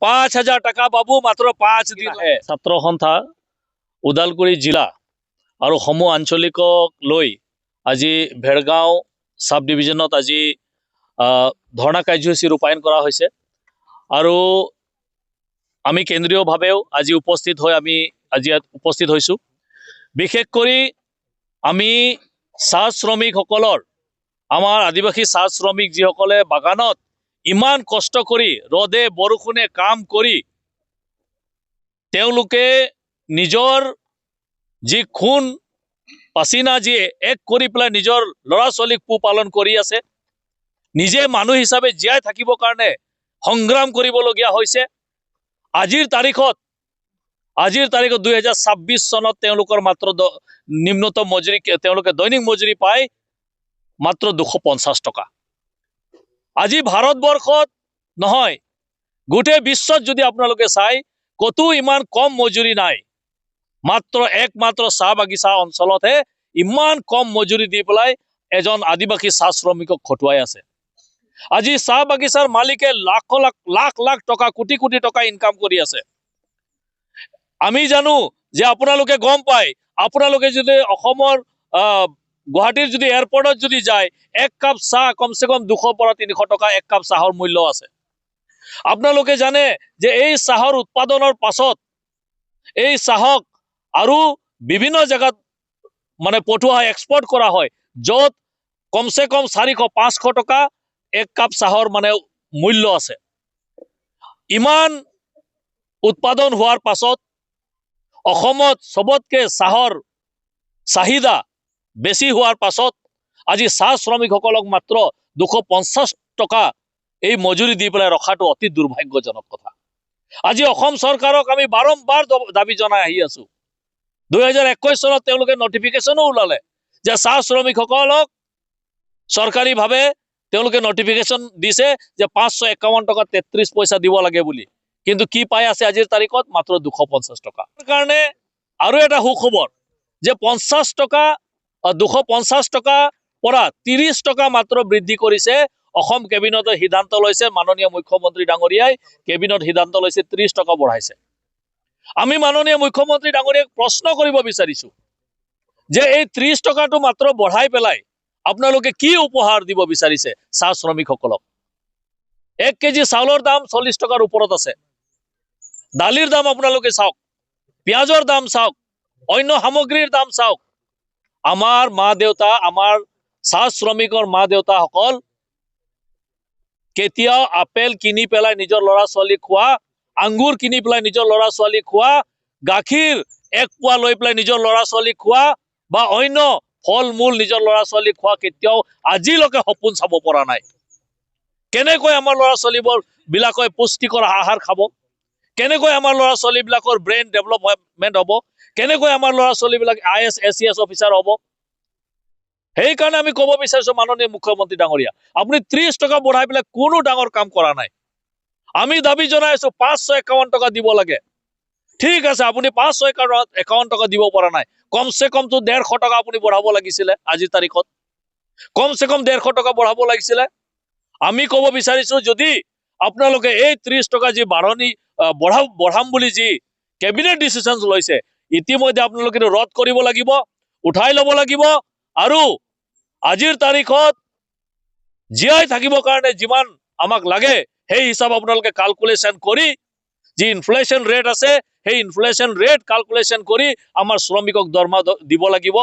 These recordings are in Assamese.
5000 টকা পাব মাত্ৰ 5 দিন। ছাত্ৰ সন্থা ওদালগুৰি জিলা আৰু সমূহ আঞ্চলিকক লৈ আজি ভেৰগাঁও চাব ডিভিজনত আজি ধৰ্ণা কাৰ্যসূচী ৰূপায়ণ কৰা হৈছে আৰু আমি কেন্দ্ৰীয়ভাৱেও আজি উপস্থিত হৈ আমি আজি ইয়াত উপস্থিত হৈছোঁ। বিশেষ কৰি আমি চাহ শ্ৰমিকসকলৰ, আমাৰ আদিবাসী চাহ শ্ৰমিক যিসকলে বাগানত ইমান কষ্ট কৰি ৰ'দে বৰষুণে কাম কৰি তেওঁলোকে নিজৰ যি খুন পাচিনা যি এক কৰি পেলাই নিজৰ ল'ৰা ছোৱালীক পোহপালন কৰি আছে, নিজে মানুহ হিচাপে জীয়াই থাকিবৰ কাৰণে সংগ্ৰাম কৰিবলগীয়া হৈছে। আজিৰ তাৰিখত 2026 চনত তেওঁলোকৰ মাত্ৰ নিম্নতম মজুৰি, তেওঁলোকে দৈনিক মজুৰি পায় মাত্ৰ 250 টকা। আজি ভাৰতবৰ্ষত নহয়, গোটেই বিশ্বত যদি আপোনালোকে চাই, ক'তো ইমান কম মজুৰি নাই। মাত্ৰ একমাত্ৰ চাহ বাগিচা অঞ্চলতহে ইমান কম মজুৰি দি পেলাই এজন আদিবাসী চাহ শ্ৰমিকক খটুৱাই আছে। আজি চাহ বাগিচাৰ মালিকে লাখ লাখ লাখ লাখ টকা, কোটি কোটি টকা ইনকাম কৰি আছে। আমি জানো যে আপোনালোকে গম পায়, আপোনালোকে যদি অসমৰ গুৱাহাটীৰ যদি এয়াৰপৰ্টত যদি যায়, এক কাপ চাহ কমচে কম 200ৰ পৰা 300 টকা এক কাপ চাহৰ মূল্য আছে। আপোনালোকে জানে যে এই চাহৰ উৎপাদনৰ পাছত এই চাহক আৰু বিভিন্ন জেগাত মানে পঠোৱা হয়, এক্সপৰ্ট কৰা হয়, য'ত কমচে কম 400-500 টকা এক কাপ চাহৰ মানে মূল্য আছে। ইমান উৎপাদন হোৱাৰ পাছত, অসমত চবতকে চাহৰ চাহিদা বেছি হোৱাৰ পাছত আজি চাহ শ্ৰমিকসকলক মাত্ৰ 250 টকা এই মজুৰি দি পেলাই ৰখাটো অতি দুৰ্ভাগ্যজনক কথা। আজি অসম চৰকাৰক আমি বাৰম্বাৰ দাবী জনাই আহি আছো। 2021 চনত তেওঁলোকে নটিফিকেশ্যনো ওলালে যে চাহ শ্ৰমিকসকলক চৰকাৰীভাৱে তেওঁলোকে নটিফিকেশ্যন দিছে যে 551 টকা 33 পইচা দিব লাগে বুলি। কিন্তু কি পাই আছে আজিৰ তাৰিখত? মাত্ৰ 250 টকা। কাৰণে আৰু এটা সুখবৰ যে 50 টকা, 250 টকা পৰা 30 টকা মাত্ৰ বৃদ্ধি কৰিছে। অসম কেবিনেটে সিদ্ধান্ত লৈছে, মাননীয় মুখ্যমন্ত্ৰী ডাঙৰীয়াই কেবিনেট সিদ্ধান্ত লৈছে, 30 টকা বঢ়াইছে। আমি মাননীয় মুখ্যমন্ত্ৰী ডাঙৰীয়াক প্ৰশ্ন কৰিব বিচাৰিছো যে এই 30 টকাটো মাত্ৰ বঢ়াই পেলাই আপোনালোকে কি উপহাৰ দিব বিচাৰিছে চাহ শ্ৰমিকসকলক? 1 কেজি চাউলৰ দাম 40 টকাৰ ওপৰত আছে। দালিৰ দাম আপোনালোকে চাওক, পিঁয়াজৰ দাম চাওক, অন্য সামগ্ৰীৰ দাম চাওক। আমাৰ মা দেউতা, আমাৰ চাহ শ্ৰমিকৰ মা দেউতাসকল কেতিয়াও আপেল কিনি পেলাই নিজৰ ল'ৰা ছোৱালীক খোৱা, আঙ্গুৰ কিনি পেলাই নিজৰ ল'ৰা ছোৱালীক খোৱা, গাখীৰ এক পোৱা লৈ পেলাই নিজৰ ল'ৰা ছোৱালীক খোৱা বা অন্য ফল মূল নিজৰ ল'ৰা ছোৱালীক খোৱা কেতিয়াও আজিলৈকে সপোন চাব পৰা নাই। কেনেকৈ আমাৰ ল'ৰা ছোৱালীবোৰ বিলাকে পুষ্টিকৰ আহাৰ খাব? কেনেকৈ আমাৰ ল'ৰা ছোৱালীবিলাকৰ ব্ৰেইন ডেভেলপমেণ্ট হ'ব? কেনেকৈ আমাৰ ল'ৰা ছোৱালীবিলাক I S, A C S officer হ'ব? সেইকাৰণে আমি ক'ব বিচাৰিছো, মাননীয় মুখ্যমন্ত্ৰী ডাঙৰীয়া, আপুনি 30 টকা বঢ়াই পেলাই কোনো ডাঙৰ কাম কৰা নাই। আমি দাবী জনাই আছো 551 টকা দিব লাগে। ঠিক আছে, আপুনি 551 টকা দিব পৰা নাই, কমচে কমটো 150 টকা আপুনি বঢ়াব লাগিছিলে। আজিৰ তাৰিখত কমচে কম 150 টকা বঢ়াব লাগিছিলে। আমি ক'ব বিচাৰিছো, যদি আপোনালোকে এই 30 টকা যি বাঢ়নি বঢ়াম বুলি যি কেবিনেট ডিচিশ্যন লৈছে, ইতিমধ্যে আপোনালোকে এইটো ৰদ কৰিব লাগিব, উঠাই ল'ব লাগিব। আৰু আজিৰ তাৰিখত জীয়াই থাকিবৰ কাৰণে যিমান আমাক লাগে, সেই হিচাপ আপোনালোকে কালকুলেশ্যন কৰি, যি ইনফ্লেশ্যন ৰেট আছে, সেই ইনফ্লেশ্যন ৰেট কালকুলেশ্যন কৰি আমাৰ শ্ৰমিকক দৰমহা দিব লাগিব,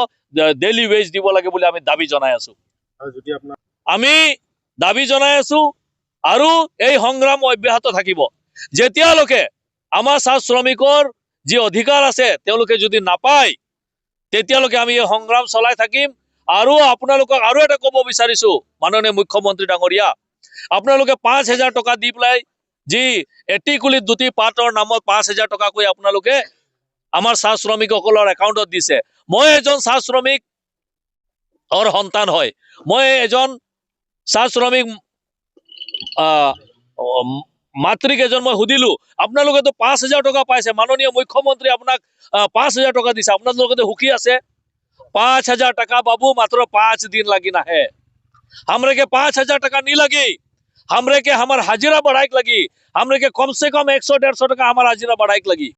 ডেইলি ৱেজ দিব লাগে বুলি আমি দাবী জনাই আছো। আৰু যদি আপোনাৰ আমি দাবী জনাই আছো আৰু এই সংগ্ৰাম অব্যাহত থাকিব যেতিয়ালৈকে আমাৰ চাহ শ্ৰমিকৰ যি অধিকাৰ আছে তেওঁলোকে যদি নাপায়, তেতিয়ালৈকে আমি এই সংগ্ৰাম চলাই থাকিম। আৰু আপোনালোকক আৰু এটা ক'ব বিচাৰিছো, মাননীয় মুখ্যমন্ত্ৰী ডাঙৰীয়া, আপোনালোকে 5000 টকা দি পেলাই যি এটি কুলিত দুটি পাতৰ নামত 5000 টকাকৈ আপোনালোকে আমাৰ চাহ শ্ৰমিকসকলৰ একাউণ্টত দিছে। মই এজন চাহ শ্ৰমিকৰ সন্তান হয়। মই এজন চাহ শ্ৰমিক মাতৃক এজন মই সুধিলো, আপোনালোকেতো 5000 টকা পাইছে, মাননীয় মুখ্যমন্ত্ৰী আপোনাক 5000 টকা দিছে, আপোনালোকেতো সুখী আছে? 5000 টাকা বাবু মাত্ৰ 5 দিন লাগি নাহে। हमरे के 5000 टका नहीं लगी, हमरे के हमार हाजिरा बढ़ाए के लगी, हमरे के कम से कम 100-150 टका हमार हाजिरा बढ़ाई लगी।